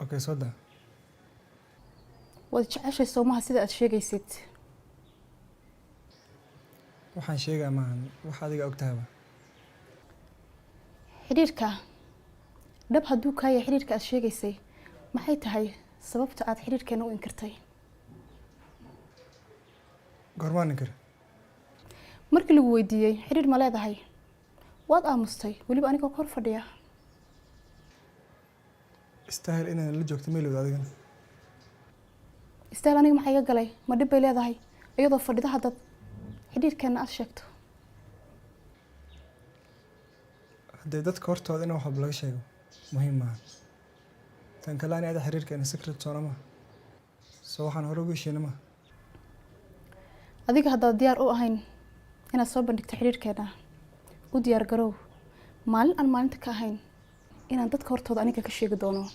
Okay, soo daa. Waad jeceshay soomaha sida aad sheegaysid? Waxaan sheegaa maahan wax adiga og tahaba. Xidhiirka dhab hadduu kaa yahay, xidhiirka aad sheegaysay, maxay tahay sababta aad xidhiirkeena u inkirtay? Goormaan inkir? Markii lagu weydiiyey xidhiir ma leedahay, waad aamustay, weliba anigoo kor fadhiya. Istaahil inaan la joogto meelowda adigana. Istaahil aniga maxaa iga galay? Ma dhib bay leedahay iyadoo fadhida haddaad xidhiirkeenna aad sheegto? Haddee dadka hortooda in wax walba laga sheego muhiim maaha. Tan kale, ani ada xiriirkeena secret soona maha, soo waxaan hore ugu heshiina maha. Adiga haddaad diyaar u ahayn inaad soo bandhigto xidhiirkeena, u diyaar garow maalin aan maalinta ka ahayn inaan dadka hortooda aniga ka sheegi doono.